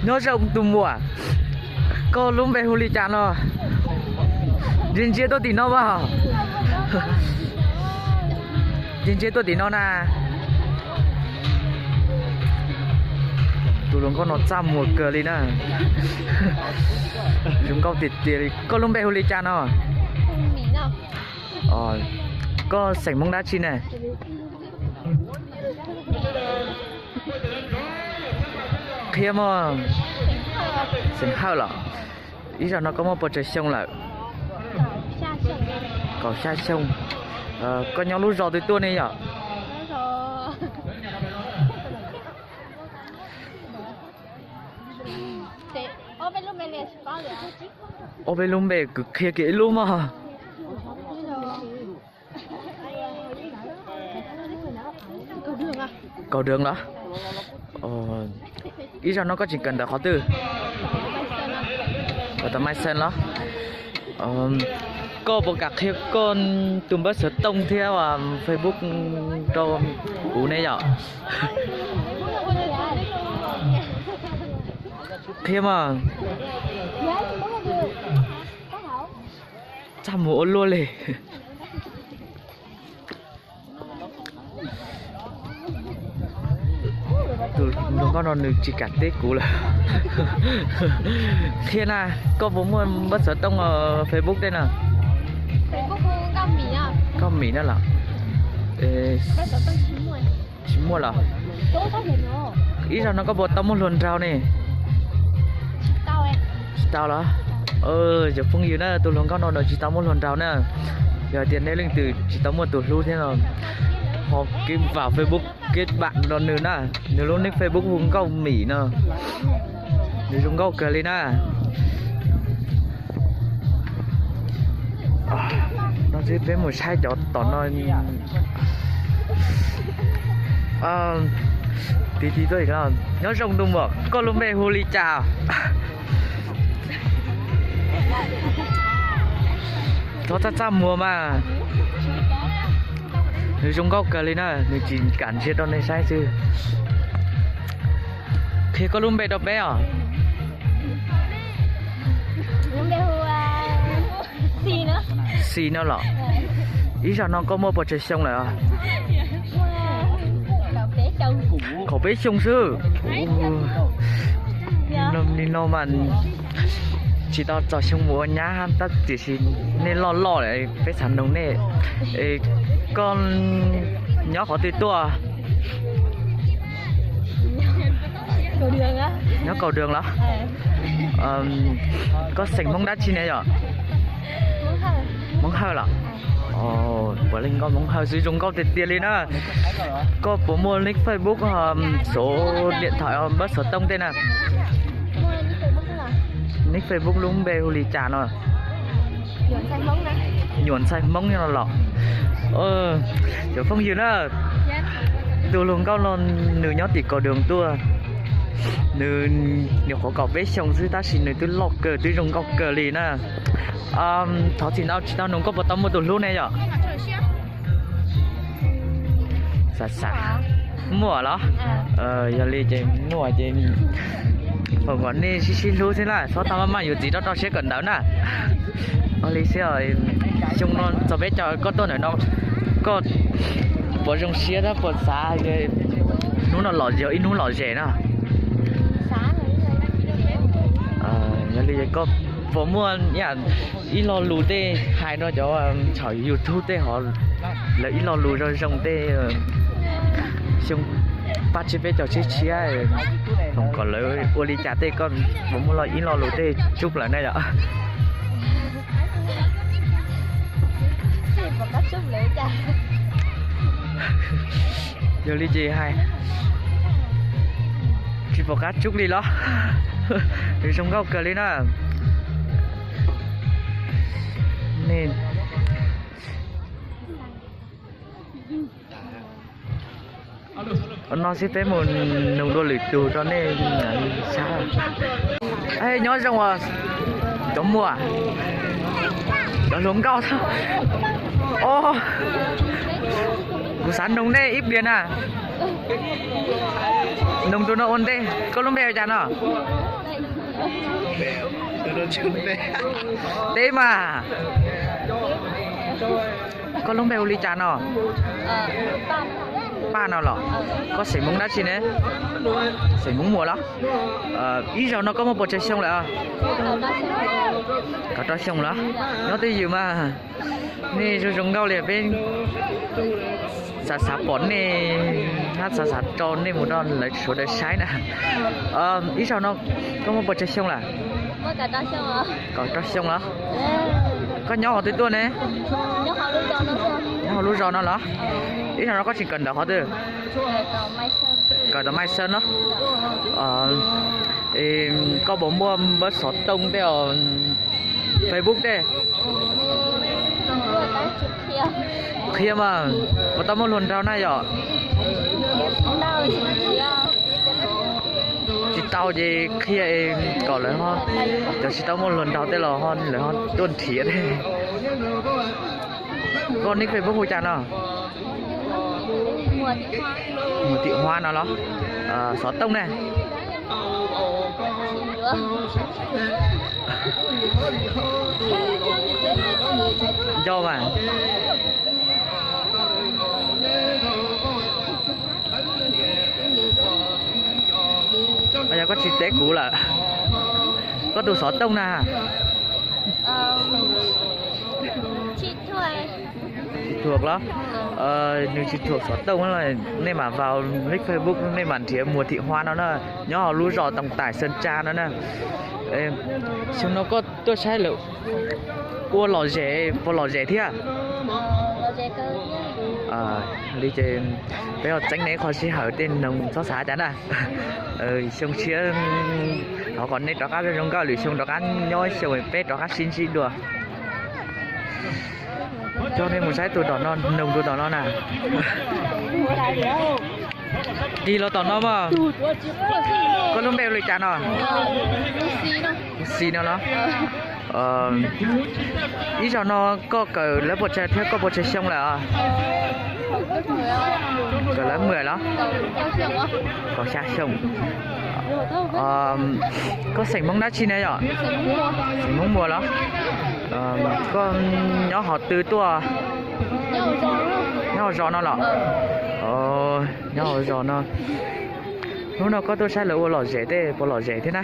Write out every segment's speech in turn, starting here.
Nyob zoo tus muam, koj lub npe hu li cas no? Ntsia ntsia tuaj tim no mas. Ntsia ntsia tuaj tim no na. Tus hluas nkauj no txaj muag kawg li na. Zoo nkauj tiag tiag li. Koj lub npe hu li cas no? Koj xeem Hmoob dab tsi ne? Qhia mog. Xeem Hawj los? Ib zaug no koj muaj puas tsawg xyoo lawm? Kaum xya xyoo. Koj nyob lub zos twg tuaj ne yom? Ob peb lub npe kwv qhia kiag ib lub mog. Kaum deev los? Ib zaug no koj tseem kawm ntawv qhov twg? Kawm tom Mai Xees los? Koj puas kam qhia koj tus npawb xov tooj thiab Facebook rau kuv ne yom? Qhia mas. Txaj muag ua luaj li. Tus hluas nkauj no nws tsis kam teb kuv lawm. Qhia na, koj puas muaj npawb xov tooj, Facebook tej no? Nkauj Mim no los? Tsis muaj los? Ib zaug no koj puas tau muaj hluas nraug ne? Tsis tau los? Cov phooj ywg na, tus hluas nkauj no nws tsis tau muaj hluas nraug na. Yog tias nej leej twg tsis tau muaj tus hlub thiab no, ho keb vam Facebook keb vam rau nws na. Nws lub nick Facebook hu Nkauj Mim no. Nws zoo nkauj kawg li na. No xwb peb mus saib cov tom no. Tiv tiv tuaj, nyob zoo tus muam, koj lub npe hu li cas? Thov txaj txaj muag mas. Nws zoo nkauj kawg li na, nws tsis kam ntsia rau nej saib xwb. Qhia koj lub npe rau peb os. Xi no los? Ib zaug no koj muaj puas tsawg xyoo lawm? Kaum peb xyoo xwb. Nim no mas tsis tau txog xyoo mus ua nyab tab tiam sis nej loj loj lawm peb xav noog nej. Koj nyob qhov twg tuaj? Nyob Kaus Dwm los? Koj xeem Hmoob dab tsi ne yom? Hmoob Hawj los? Puav leej nkauj Hmoob Hawj xwb, zoo nkauj tiag tiag li na. Koj puas muaj nick Facebook, số điện thoại, npawb xov tooj tej na? Nick Facebook lub npe hu li cas no? Nyuam ntxhais Hmoob no los? Cov phooj ywg na, tus hluas nkauj no nws nyob tim Kaus Dwm tuaj. Nws nyuam qhuav kaum peb xyoo xwb tab sis nws twb loj kawg twb zoo nkauj kawg li na. Thov txim ntau tsis tau nug koj puas tau muaj tus hlub ne yom? Xav xav. Muaj los? Yog li ces muaj ces foom kom nej sib sib hlub xwb na, txhob tau maj maj yuav txiv rau rau siab kawm ntawv na. Ua li xwb, xyoo no txog peb caug koj tuaj ntawm no, koj puas zoo siab thiab puas xav hnub no los yog ib hnub lom zem na? Yog li koj puas muaj ib lo lus tej hais rau cov thaum YouTube tej ho, lawv ib lo lus zoo zoo tej, xyoo pab tsiab peb caug tshiab tshiab, foom kom lawv ua li cas tej, koj puas muaj ib lo lus tej txhub lawv na yom? Yog li ces hais tsis pom qab txhub li los? Nws zoo nkauj kawg li na. Nej no xwb peb mus nug dua lwm tus rau nej saib. Nyob zoo os cov muam, cov hluas nkauj. Os, Kuv xav noog nej ib pliag na. Noog tus no ua ntej, koj lub npe ua cas no? Teb mas. Koj lub npe hu li cas no? Paj no los? Koj xeem Hmoob dab tsi ne? Xeem Hmoob Muas los? Ib zaug no koj muaj puas tsawg xyoo lawm? Kaum rau xyoo los? Nyob twj ywm mas. Nej zoo zoo nkauj li peb xav xav pom nej, hab xav xav tso nej mus rau lawv sawv daws saib na. Ib zaug no koj muaj puas tsawg xyoo lawm? Kaum rau xyoo los? Koj nyob qhov twg tuaj ne? Nyob hauv lub zos no los? Ib zaug no koj tseem kawm ntawv qhov twg? Kawm tom Mai Xeeb no. Koj puas muaj npawb xov tooj tej, Facebook tej? Qhia mas, puas tau muaj hluas nraug na yom? Tsis tau ces qhia kom lawv, cov tsis tau muaj hluas nraug tej los lawv ho tuaj nrhiav thiab. Koj nick Facebook hu cas no? Muas Thim Huab no los? Xov tooj ne? Nco mas. Yog koj tsis teb kuv lawm, koj tus xov tooj na? Tsis thuam los? Nws tsis thuam xov tooj, nej mam vào nick Facebook nej mam nrhiav Muas Thim Huab no na, nyob hauv lub zos Toom Taim Xeeb Tsa no na. Xyoo no koj tuaj saib lawv ua lom zem puas lom zem thiab? Li ces peb ho txeeb nej qhov sij hawm tej noog txhob xav cas na. Xyoo tshiab thov kom nej rov qab zoo nkauj, lwm xyoo rov qab nyob xyoo peb rov qab sib ntsib dua. Coj nej mus saib tus tom no, noog tus tom no na. Tig los tom no mas. Koj lub npe hu li cas no? Xis no los? Ib zaug no koj kawm lab puas tsawg thiab koj puas tsawg xyoo lawm? Kawm lab mws los? Kaum xya xyoo. Koj xeem Hmoob dab tsi ne yom? Xeem Hmoob Muas los? Koj nyob qhov twg tuaj? Nyob hauv zos no los? Nyob hauv zos no. Hnub no koj tuaj saib lawv ua lom zem tej puas lom zem thiab na?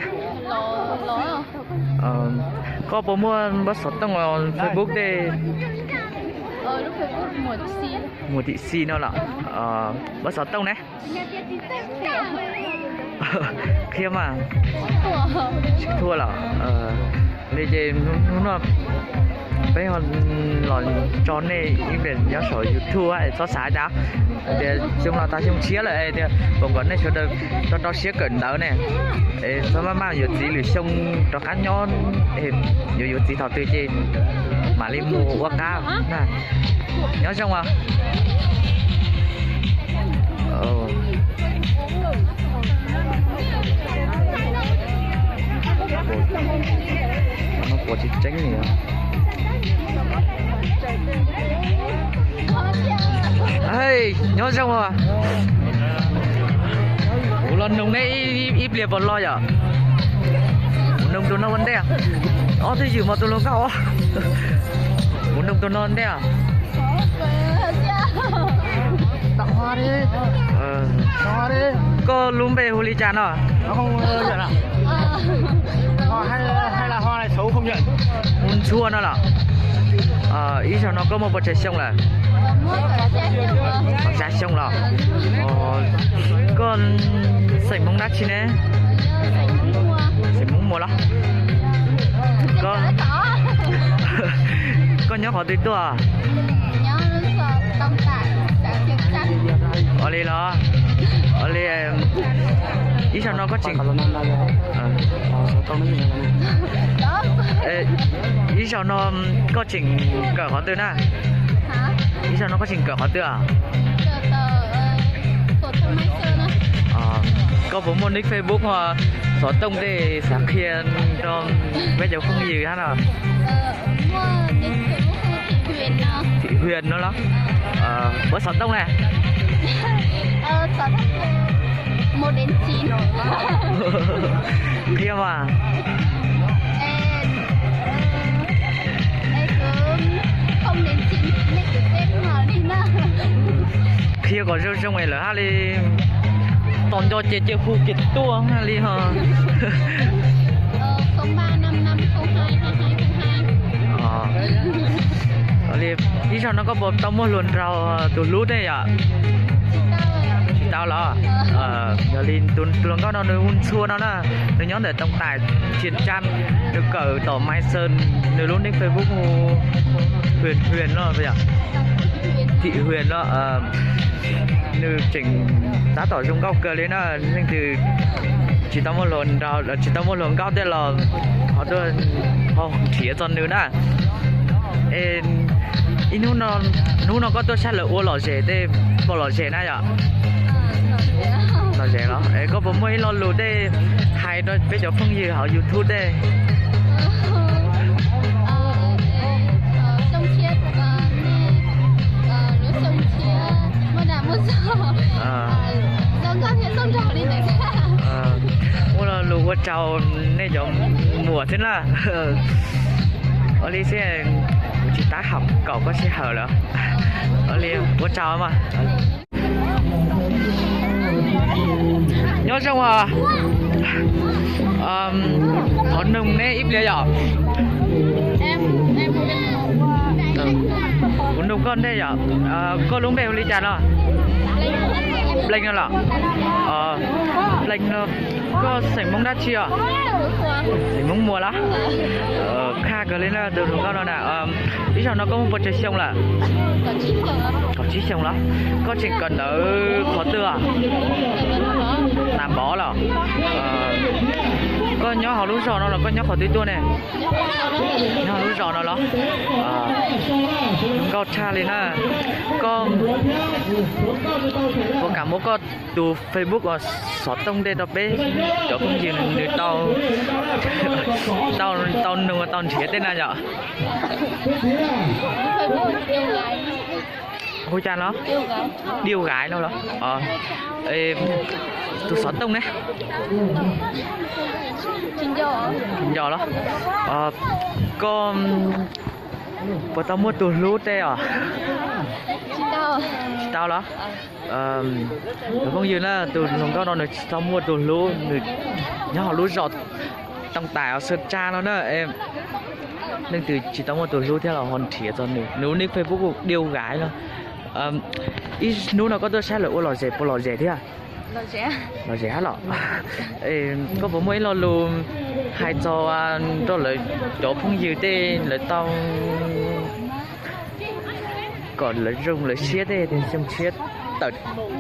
Koj puas muaj npawb xov tooj, Facebook tej? Muas Thim Xis no los? Npawb xov tooj ne? Qhia mas. Tsis thuam los? Li ces hnub no peb ho los tso nej ib pliag nyob saum YouTube es txhob xav cas. Tias xyoo no tag xyoo tshiab lawm es tias foom kom nej sawv daws rau rau siab kawm ntawv ne. Es txhob maj maj yuav txiv, lwm xyoo rov qab nyob, yuav yuav txiv thaum twg ces mam li mus ua qab na. Nyob zoo os. Puas tsis tseeb li. Nyob zoo os. Kuv los noog nej ib pliag puas loj yom? Kuv noog tus no ua ntej. Ob twj ywm mos tus hluas nkauj os. Kuv noog tus no ua ntej. Koj lub npe hu li cas no? Hu Ntxhua no los? Ib zaug no koj muaj puas tsawg xyoo lawm? Kaum xya xyoo los? Koj xeem Hmoob dab tsi ne? Xeem Hmoob Muas los? Koj nyob qhov twg tuaj? Ua li los? Ua li, ib zaug no koj tseem, ib zaug no koj tseem kawm qhov twg na? Ib zaug no koj tseem kawm qhov twg? Koj puas muaj nick Facebook, xov tooj tej xav qhia rau peb cov phooj ywg hab no? Thị Huyền no los? Ua xov tooj ne? Qhia mas. Qhia kom zoo zoo es lawv haj li tos nco ces cia hu ces tuaj haj li ho. Ib zaug no koj puas tau muaj hluas nraug tus hlub tej yom? Tsis tau los? Yog li tus hluas nkauj no nws hu Ntxhua no na, nws nyob ntawm Tooj Tais Thiam Tsab, nws kawm tom Mai Xee, nws lub nick Facebook hu Hwm Hwm no yom, Thị Huyền no. Nws tseem tab tom zoo nkauj kawg li na, leej twg tsis tau muaj hluas nraug, tsis tau muaj hluas nkauj tej los ho tuaj, ho nrhiav txog nws na. Es ib hnub no, hnub no koj tuaj saib lawv ua lom zem tej, puas lom zem na yom? Lom zem los? Es koj puas muaj ib lo lus tej hais rau peb cov phooj ywg hauv YouTube tej? Muaj lo lus ua tsaug nej cov muam thiab na. Ua li xwb, kuv tsis tab ham kaum koj sij hawm lawm. Ua li ua tsaug mas. Nyob zoo os. Thov noog neb ib pliag yom. Kuv noog koj ntej yom. Koj lub npe hu li cas no? Pleej no los? Pleej no. Koj xeem Hmoob dab tsi os? Xeem Hmoob Muas los? Khaj kawg li na tus hluas nkauj no na. Ib zaug no koj muaj pes tsawg xyoo lawm? Kaum tsib xyoo los? Koj tseem kawm ntawv qhov twg? Nab Npov los? Koj nyob hauv lub zos no los koj nyob qhov twg tuaj ne? Nyob hauv lub zos no los? Nkauj tshaj li na. Koj puas kam muab koj tus Facebook uas xov tooj ntej rau peb cov phooj ywg nws tau, tau nug tau nrhiav tej na yom? Hu cas los? Điêu Gái no los? Tus xov tooj ne? Nco los? Koj puas tau muaj tus hlub tej os? Tsis tau los? Cov phooj ywg na, tus hluas nkauj no nws tsis tau muaj tus hlub, nws nyob hauv lub zos Tooj Tais Xeev Tsab no na. Leej twg tsis tau muaj tus hlub thiab los ho nrhiav txog nws, nws nick Facebook Điêu Gái no. Ib hnub no koj tuaj saib lawv ua lom zem puas lom zem thiab? Lom zem hab los? Koj puas muaj ib lo lus hais txog rau lawv cov phooj ywg tej lawv tau kom lawv zoo lawv siab tej, zoo siab tawm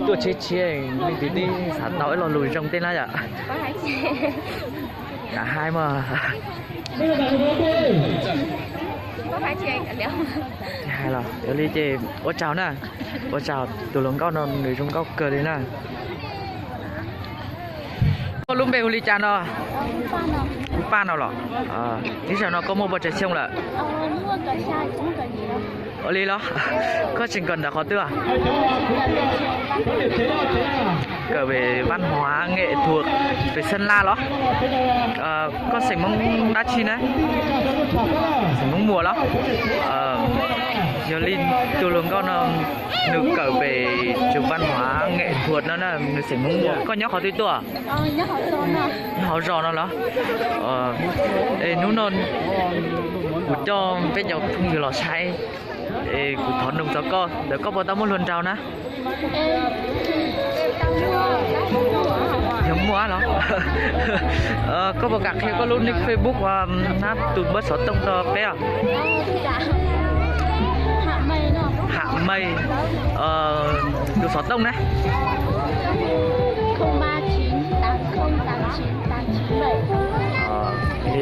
tuaj tshiab tshiab, leej twg tib xav tau ib lo lus zoo tej na yom? Kam hais mas. Hais los yog li ces ua tsaug na, ua tsaug, tus hluas nkauj no nws zoo nkauj kawg li na. Koj lub npe hu li cas no? Lub Paj no los? Ib zaug no koj muaj pes tsawg xyoo lawm? Ua li los? Koj tseem kawm ntawv qhov twg? Kawm về văn hóa nghệ thuật về Sơn La los? Koj xeem Hmoob dab tsi na? Xeem Hmoob Muas los? Yog li tus hluas nkauj no nws kawm về trường văn hóa nghệ thuật no na, nws xeem Hmoob Muas. Koj nyob qhov twg tuaj? Nyob hauv zos no los? Es hnub no kuv coj peb cov phooj ywg los saib, es kuv thov noog txog koj, ntawm koj puas tau muaj hluas nraug na? Yog muaj los? Koj puas kam qhia koj lub nick Facebook hab tus npawb xov tooj rau peb os? Ham Mej, tus xov tooj na?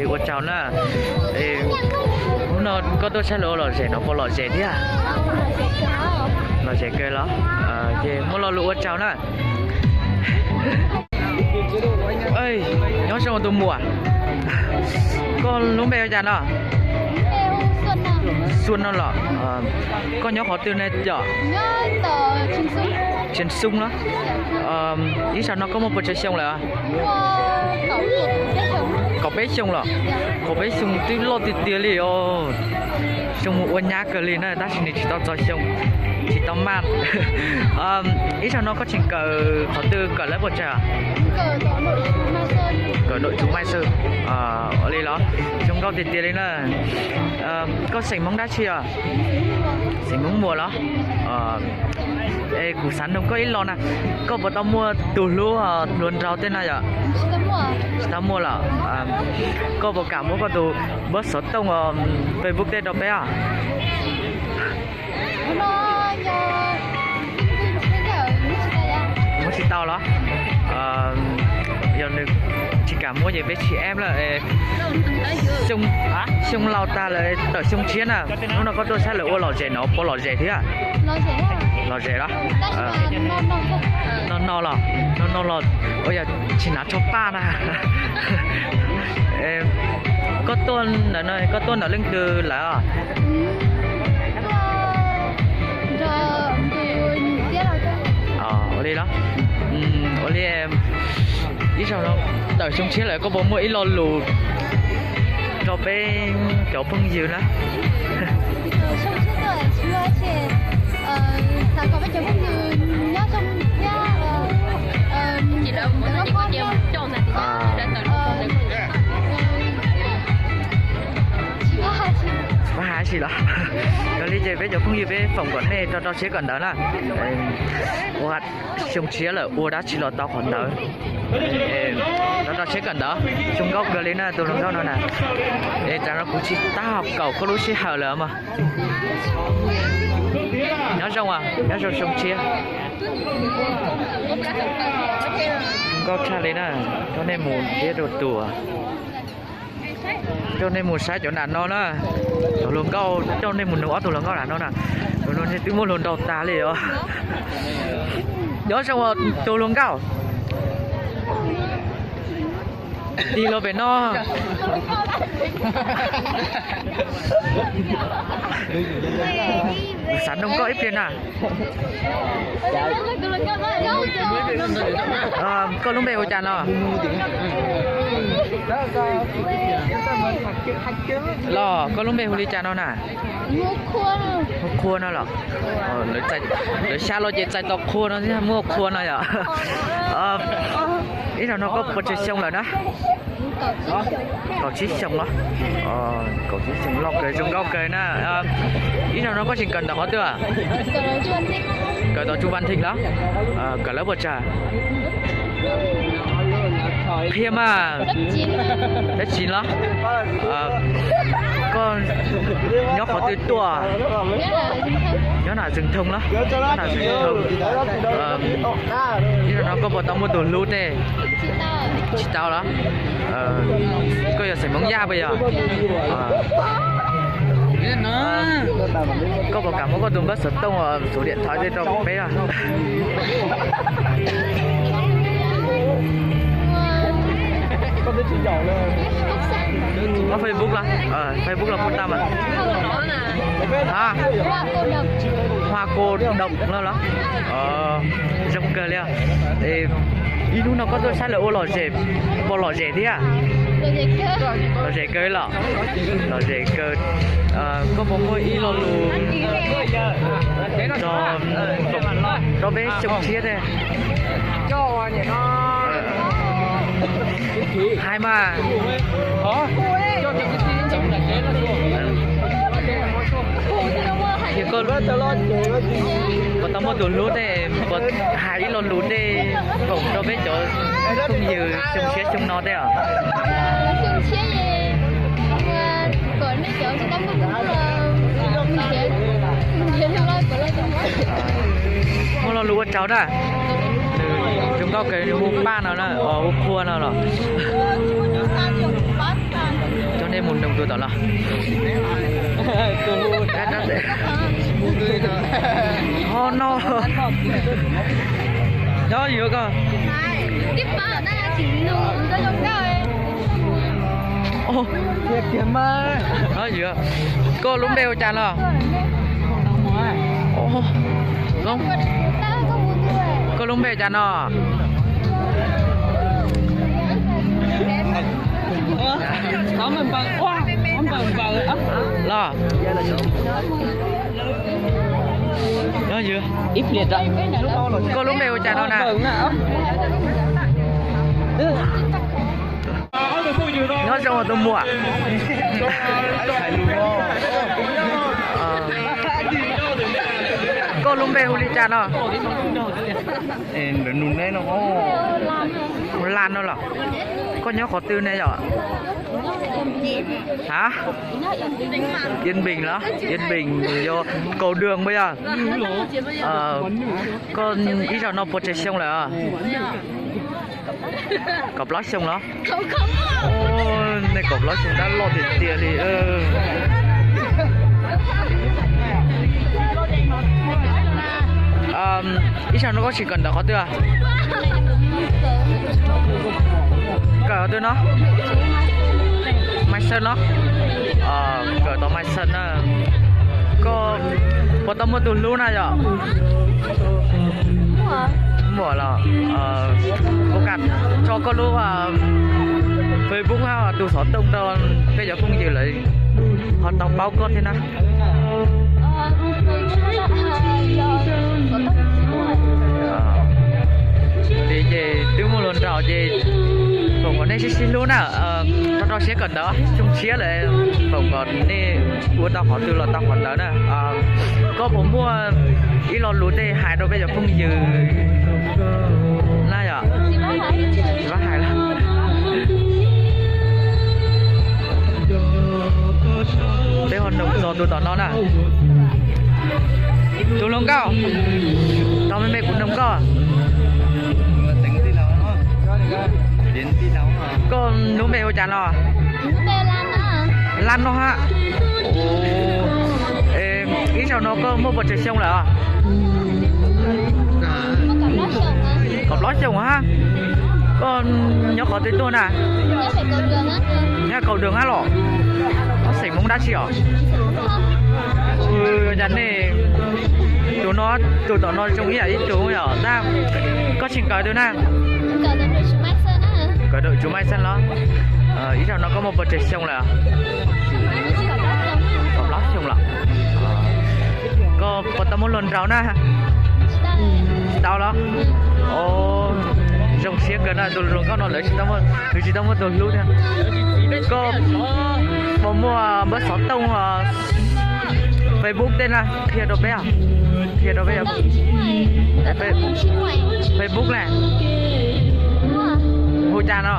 Ua tsaug na. Hnub no koj tuaj saib lawv ua lom zem no puas lom zem thiab? Lom zem kawg los? Ces muaj lo lus ua tsaug na. Nyob zoo tus muam, koj lub npe hu cas no? Xuân no los? Koj nyob qhov twg ne cov? Tseem Xoo los? Ib zaug no koj muaj puas tsawg xyoo lawm? Kaum peb xyoo los? Kaum peb xyoo twb loj tiag tiag li os. Xyoo mus ua nyab kawg li na tab sis nws tsis tau txog xyoo, tsis tau maj. Ib zaug no koj tseem kawm qhov twg, kawm lawv puas tsawg? Kawm Nội trú Mai Sơn. Ua li los? Zoo nkauj tiag tiag li na. Koj xeem Hmoob dab tsi os? Xeem Hmoob Muas los? Es kuv xav nug koj ib lo na, koj puas tau muaj tus hlub hluas nraug tej no yom? Tsis tau muaj los? Koj puas kam muab koj tus npawb xov tooj, Facebook tej rau peb os? Muab tsis tau los? Yog nws tsis kam muab ces peb tsis eb lawm. Xyoo laus tag lawm, tawm xyoo tshiab na. Hnub no koj tuaj saib lawv ua lom zem no puas lom zem thiab? Lom zem los? No no los, no no los, ua yog tsis hnav tsho paj na. Koj tuaj ntawm no, koj tuaj ntawm leej twg lawm? Ua li los? Ua li, ib zaug no tawm xyoo tshiab lawm koj puas muaj ib lo lus rau peb cov phooj ywg na? Tsis paub hais li los? Yog li ces peb cov phooj ywg peb foom kom nej rau rau siab kawm ntawv na. Ua xyoo tshiab lawm ua dab tsi los tau qhov ntawd. Rau rau siab kawm ntawv, zoo nkauj kawg li na tus hluas nkauj no na. Es tsam no kuv tsis tau kaum koj lub sij hawm lawm mog. Nyob zoo, nyob zoo xyoo tshiab. Zoo nkauj tshaj li na, coj nej mus ntiab rau tus, coj nej mus saib cov nram no na. Tus hluas nkauj coj nej mus nug ob tug hluas nkauj nram no na. Tus no twb muab hluas nraug tag li os. Nyob zoo tus hluas nkauj. Tig los pem no. Xav nug koj ib pliag na. Koj lub npe hu cas no? Los koj lub npe hu li cas no na? Hu Qhua no los? Lawv xya los ces txais tos Qhua no thiab muaj Qhua no yom. Ib zaug no koj puas tsawg xyoo lawm na? Kaum tsib xyoo los? Kaum tsib xyoo loj kawg, zoo nkauj kawg na. Ib zaug no koj tseem kawm ntawv qhov twg? Kawm tom Chu Van Thịnh los? Kawm lawv puas tsawg? Qhia mas. Tab tsis los? Koj nyob qhov twg tuaj? Nyob nram Zừng Thông los? Nyob nram Zừng Thông. Ib zaug no koj puas tau muaj tus hlub tej? Tsis tau los? Koj yog xeem Hmoob Yaj puas yog? Koj puas kam muab koj tus npawb xov tooj, số điện thoại tej rau peb os? Muaj Facebook los? Facebook los puas tau mas? Hab, Hoa Cô Độc no los? Zoo kawg li os. Ib hnub no koj tuaj saib lawv ua lom zem, puas lom zem thiab? Lom zem kawg los? Lom zem kawg. Koj puas muaj ib lo lus rau peb xyoo tshiab tej? Hais mas. Yog koj puas tau muaj tus hlub tej, puas hais ib lo lus tej foom rau peb cov phooj ywg xyoo tshiab xyoo no tej os? Muaj lo lus ua tsaug na. Nws zoo nkauj kawg, nws hu Paj no na, hu Qhua no los? Coj nej mus nug tus tom los. Ho no. Nyob yuav koj. Koj lub npe hu cas no? Koj lub npe hu cas no? Los, koj lub npe hu cas no na? Nyob zoo tus muam. Koj lub npe hu li cas no? Laj no los? Koj nyob qhov twg ne yom? Ha? Yên Bình los? Yên Bình yog Cầu Đường puas yog? Koj ib zaug no puas tsawg xyoo lawm? Kaum plaub xyoo los? Nej kaum plaub xyoo dab loj tiag tiag li. Ib zaug no koj tseem kawm ntawv qhov twg? Kawm qhov twg no? Mai Sơn no? Kawm tom Mai Sơn na. Koj puas tau muaj tus hlub na yom? Muaj los? Ua cas tso koj lub Facebook hab tus xov tooj rau peb cov phooj ywg lawv ho tau paub koj thiab na. Li ces twb muaj hluas nraug ces foom kom nej sib sib hlub na, rau rau siab kawm ntawv, xyoo tshiab lawm foom kom nej ua tau qhov twg los tau qhov ntawd na. Koj puas muaj ib lo lus tej hais rau peb cov phooj ywg na yom? Tsis paub hais los. Peb ho noog txog tus tom no na. Tus hluas nkauj, tos me me kuv noog koj. Koj lub npe hu cas no? Laj no hab. Ib zaug no koj muaj puas tsawg xyoo lawm? Kaum plaub xyoo hab. Koj nyob qhov twg tuaj na? Nyob Cầu Đường hab los? Koj xeem Hmoob dab tsi os? Cas nej tus no, tus tom no zoo ib yam ib tug yom, tab koj tseem kawm twg na? Kawm rau tsuv Mai Xeej los? Ib zaug no koj muaj puas tsawg xyoo lawm? Kaum plaub xyoo los? Koj puas tau muaj hluas nraug na? Tsis tau los? Zoo siab kawg na, tus hluas nkauj no lawv tsis tau muaj, nws tsis tau muaj tus hlub thiab. Koj puas muaj npawb xov tooj, Facebook tej na, qhia rau peb, qhia rau peb. Facebook na. Hu cas no?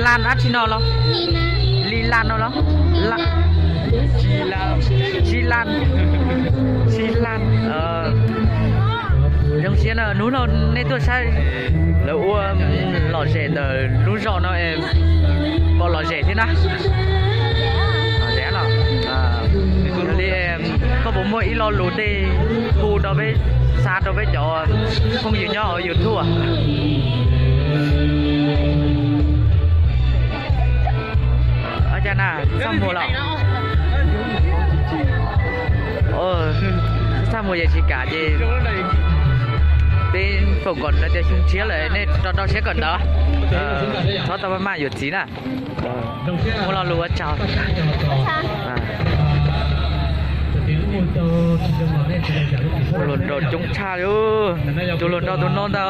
Lan dab tsi no los? Li Lan no los? Tsis Lan, Tsis Lan. Zoo siab na, hnub no nej tuaj saib lawv ua lom zem ntawm lub zos no, pom lom zem thiab na. Li, koj puas muaj ib lo lus tej hu rau peb, xa rau peb cov phooj ywg nyob hauv YouTube? Cas na, txaj muag los? Txaj muag ces tsis kam ces peb foom kom lawv tias xyoo tshiab lawm nej rau rau siab kawm ntawv, txhob tau maj maj yuav txiv na. Muaj lo lus ua tsaug. Hluas nraug coob tshaj li, tus hluas nraug tus no ntag.